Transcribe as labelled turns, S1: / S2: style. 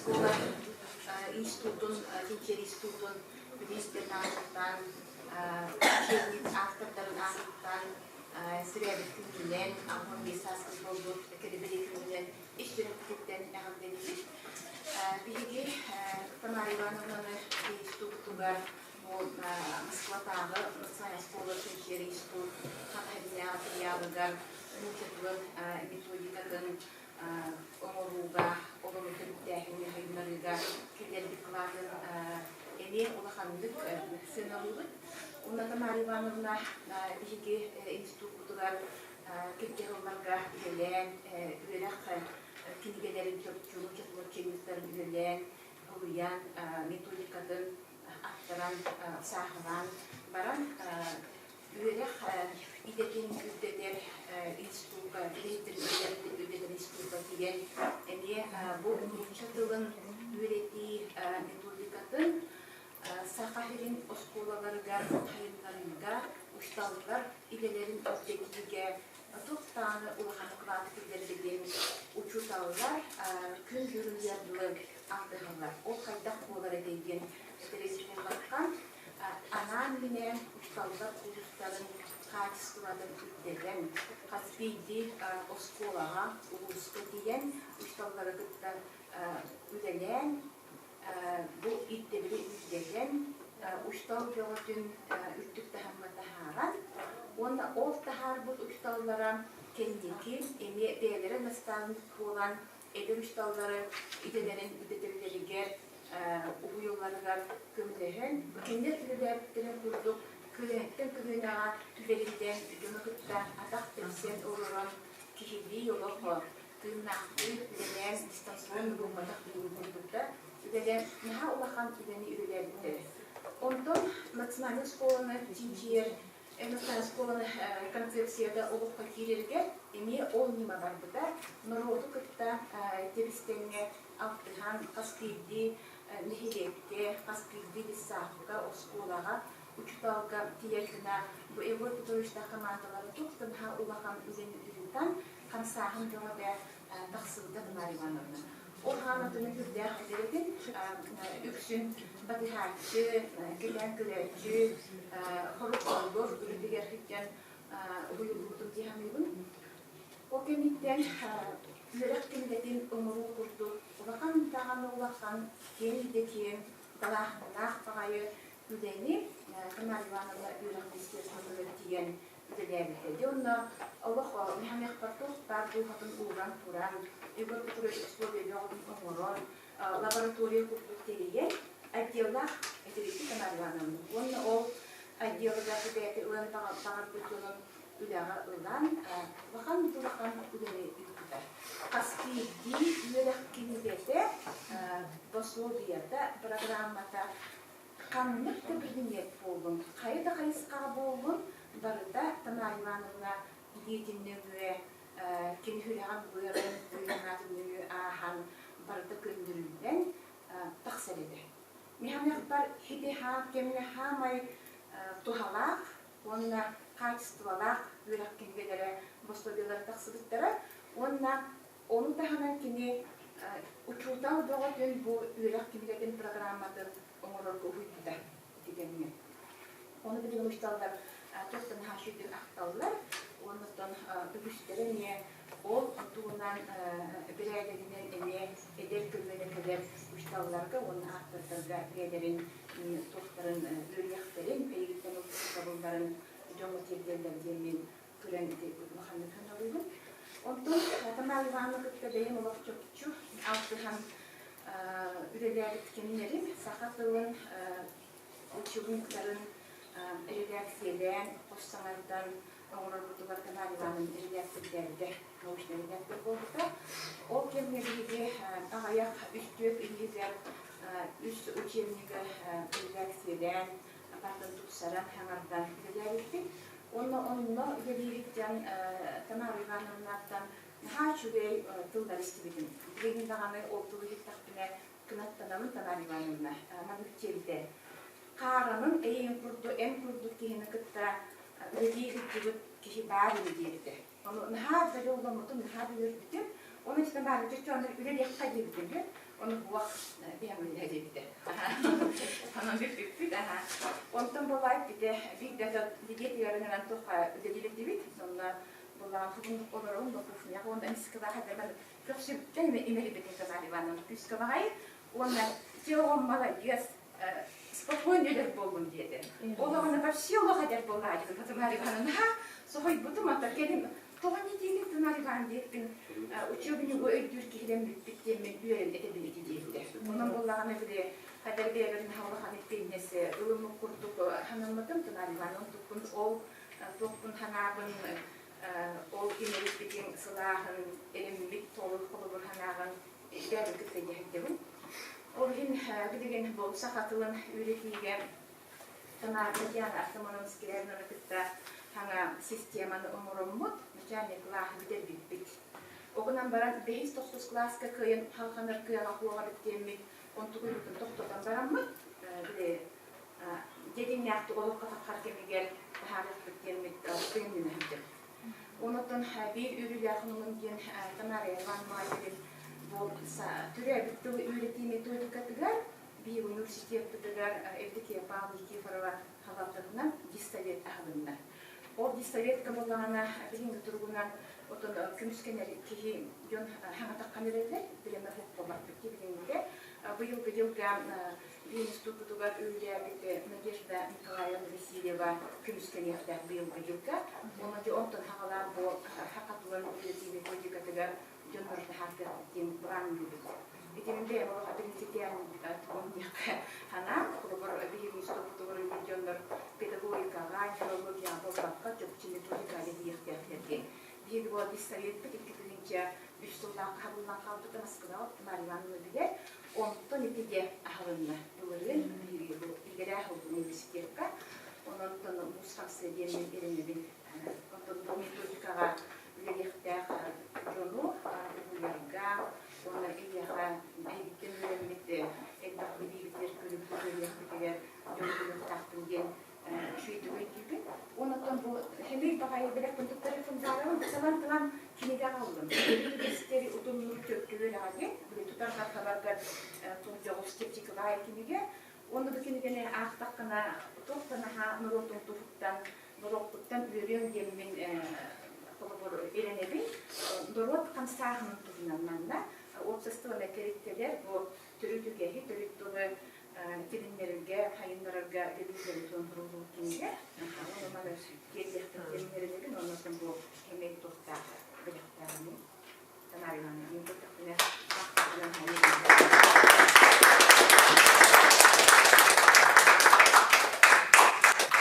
S1: оскуола институтун, чинчийэр институтун миниистирин аатыттан, учебник автордарын аатыттан сирээбит күнүнэн, 65 сааскын буолбут кэлибили күнүнэн ис сүрэхпититтэн эҕэрдэлиибит. Биһиги Тамара Ивановнаны институтугар бу Москватааҕы национальнай оскуола чинчийэр институт Хатаһыннааҕы филиалыгар нуучча тылын методикатын оҥорууга, олору төрүттээһиҥҥэ, сайыннарыыга киллэрбит кылаатын эмиэ улаханнык сыаналыыбыт. Уонна Тамара Ивановна биһиги институппутугар кэккэ сылларга үлэлээн, үөрэх кинигэлэрин чопчу учебниктарын үлэлээн, суруйан, методикатын аттаран, сааһылаан баран үөрэх идэтин үрдэтэр институкка, үрдэтэр институкка тиийэн эмиэ бу нуучча тылын үөрэтии методикатын Саха сирин оскуолаларыгар сайыннарыыга, учууталлар идэлэрин үрдэтиигэ туох даҕаны улахан кылааты киллэрдэ диэн учууталлар күн бүгүнүгэр дылы алтыһаллар. Ол хайдах буолар этэй диэн этэрин буллахха, анаан-минээн учууталлар куурустарын хаачыстыбатын үрдэтэн, хас биирдии оскуолаҕа, улууска тиийэн учууталлары кытта үлэлээн, бу ирдэбили үрдэтэн, учуутал бөҕөтүн үрдүк таһымҥа таһааран уонна ол таһаарбыт учууталлара кэнники эмиэ бэйэлэрэ наставник буолан эдэр учууталлары идэлэрин үрдэтэллэригэр уһуйалларыгар көмөлөһөн, кинилэр үлэлээбиттэрин курдук көлөһөттөн көлүөнэҕэ түлэриллэн дьону кытта атах тэпсэн олорон киһилии олох тыыннаахтыы үлэлээн дистанционно буолбатах билигин курдук да үлэлээн наһаа улахан үлэни үлэлээбиттэрэ. Онтон национальнай школаны чинчийэр национальнай школаны концепцията олоххо киирэригэр эмиэ ол ньыма барбыта. Норуоту кытта тэбис-тэҥҥэ алтыһан хас биирдии нэһилиэккэ, хас биирдии детсадка, оскуолаҕа учууталга тиийэр гына бу Егор Петровичтаах командалара туох да наһаа улахан үлэни ыытан хамсааһын бөҕөтө тахсыбыта Тамара Ивановна. Ол хааматыны сүрдээх этэрэтин үксүн батыһааччы, кэлээн көрөөччү, хорук холлор үлэтигэр сылдьан уһуйуллубутум дии саныыбын. Ол кэнниттэн үөрэх кинигэтин оҥоруу курдук улахан даҕаны улахан, киэҥ да киэҥ, далааһыннаах баҕайы үлэни Тамара Ивановна үөрэх министерствотыгар тиийэн үлэлээбитэ. Дьэ онно олох механехпар туох баар дууһатын ууран туран, Егор Петрович условия бөҕөтүн оҥорон, лаборатория курдук тэрийэн, отделлаах этэрийбит Тамара Ивановна. Уонна ол отделыгар бэйэтэ ылан баҕарбыт дьонун үлэҕэ ылан, улахан улахан үлэни ыыппыта. Хас биирдии үөрэх кинигэтэ, пособиета, программата ханнык да предмет буоллун, хайа да хайысхаҕа буоллун, барыта Тамара Ивановна илиитин нөҥүө, кини сүрэҕин быарын, өйүн-санаатын нөҥүө ааһан, барыта көннөрүллэн тахсар этэ. Миһанехпар хити-хаан кэмҥэ хаамай туһалаах уонна хаачыстыбалаах үөрэх кинигэлэрэ пособиелара тахсыбыттара уонна ону таһынан кини учуутал бөҕөтүн бу үөрэх кинигэтин программатын оҥорорго уһуйбута ити кэмҥэ. Ону билигин учууталлар туох да наһаа үчүгэйдик ахталлар уонна оттон үгүстэрэ эмиэ ол туһунан бирээдэгинэн эмиэ эдэр көлүөнэ кэлэр учууталларга уонна ааптардарга бэйэлэрин туохтарын үөрүйэхтэрин, эйигиттэн ылбыт сатабылларын дьоҥҥо тиэрдэллэр диэн мин көрөн ити улаханнык сыаналыыбын. Онтон Тамара Ивановна кытта бэйэм олох чопчу алтыһан үлэлээбит кэмнэрим саха тылын учебниктарын эрэдээксийэлээн, хос саҥардан оҥорорбутугар Тамара Ивановна эрэдээктэрдээбитэ, научнай редактор буолбута. Ол кэмҥэ биһиги аҕыйах үс-түөрт илиитигэр үс учебнигы эрэдээксийэлээн, бартын тупсаран, саҥардан үлэлээбиппит. Уонна онно үлэлиириттэн Тамара Ивановнаттан наһаа үчүгэй тыллар истибитим. Билигин даҕаны ол тылы иһиттэхпинэ кынаттанабын Тамара Ивановна маннык диэбитэ. Хаараным эйигин курдук, эн курдук киһини кытта үлэлии сылдьыбыт киһи баар ини диэбитэ. Ону наһаа да дьолломмутум, наһаа да үөрбүтүм. Ону ити Тамара чоччооннор үлэлиэххэ диэбитим. Ону буох биһэмиллэ диэбитэ. Онон бүппүппүт аха. Онтон буоллаа эппитэ биирдэ дидиэтигэр туохха үлэлиир Онно буоллаҕа хобун олорон бу кухняҕа уонна эмискэ баҕа көхсүбүттэн имэрийбитин Тамара Ивановна күүскэ баҕайы уонна те оҕом маладьыас спокойно өлөр буоллум диэтэ. Ол оҕону вообще олох эдэр буоллаа диэтим Тамара Ивановна соһуйбутум ата кэлин тоҕо не диигин Тамара Ивановна диэппин учебнигу өйдүүр киһилэммиппит диэммин үөрэн этэбин ити диэбитэ. Онон буоллаҕына били хадэр бэйэбэрин улахан иппиэннэс ылыммыт курдук санаммытым Тамара Ивановна туппун ол туохпун санаабын ол имэрийбитин сылааһын эриммит толук холобур санааҕын бэйэбин кытта дьаһайдыбын. Ол иһин билигин бу саха тылын үөрэтиигэ Тамара Татьяна Артамоновна Скрябинаны кытта саҥа системаны оҥороммут начальник кылааһы бүтэрбиппит. Ол гынан баран бэһис тохсус кылааска кыайан халҕанар кыаҕа суоҕа эбит диэммит онтукуйбутун тохтотон бараммыт били дьиҥнээхтик олоххо таххар кэмигэр таһаарыахпыт диэммит тыыннына сылдьабыт. Онтон биир үөрүүлээх онумун диэн Тамара Ивановна бу төрөөбүт тылы үөрэтии методикатыгар биир университеппытыгар Евдокия Павловна Никифорова халалтатынан диссовет аһылынна. Ол диссоветка буоллаҕына билиҥҥи туругунан отон көмүскэнэр киһи дьон хаҥатаххан эрэллэр, билэмэ суох буолбаппыт дии билиҥҥитэ. Быйылгы дьылга институтугар үлэлээбит Надежда Николаевна Васильева көмүскэниэхтээх быйылгы дьылга. Уонна дьэ онтон хаҕалаан бу саха тылын үөрэтии методикатыгар дьоннору таһаартыахпыт диэн былаанныыбыт. Итинэн бэйэм олох принципиально тугум диэххэ санаам. Холобур, биһиги институппутугар үлэлиир дьоннор педагогикаҕа, филологияҕа буолбакка, чопчу методикаҕа үлэлиэхтээхтэр диэн. Биһиги бу диссоветпыт 2003 сыллаахха хабыллан хаалбыта Москваҕа Тамара Ивановна билэр. Онтон ити дьэ аһылынна. Былырыын биһиги бу идэлээх университекка. Онон муус хамсыа диэммин эрэнэбин. Онтон бу методикаҕа үлэлиэхтээх дьону уһуйарга уонна эйиэхэ эйигиттэн үөрэммит элбэх билиибитигэр көрүүбүт үөрүйэхпитигэр дьону булуохтаахпын диэн үчүгэйдик өйдүүбүн. Онтон бу хэмэй баҕайы бэлэхпин туттарыахпын баҕарабын. Талан-талан кинигэ аҕаллым. Үгэстэри утумнуур төрдү үөрэҕэ диэн, били тутар хабаргар туох дьоҕус чэпчэки баҕайы кинигэ. Уонна бу кинигэни аахтаххына туох да наһаа норуотуҥ туһуттан, норуоппуттан үөрүөҥ диэммин холобур эрэнэбин. Норуот хамсааһынын туһунан манна уопсастыбаннай тэрилтэлэр бу төрүт үгэһи, төрүт тылы тилиннэрэргэ, сайыннарарга үлэлииллэрин туһунан суруллубут кинигэ. Ону маны тиэрдиэхпин тилиннэрэнэбин, оннуттан бу эмиэ туохтаах бэлэхтээҕин Тамара Ивановна, мин көрдөхпүнэ,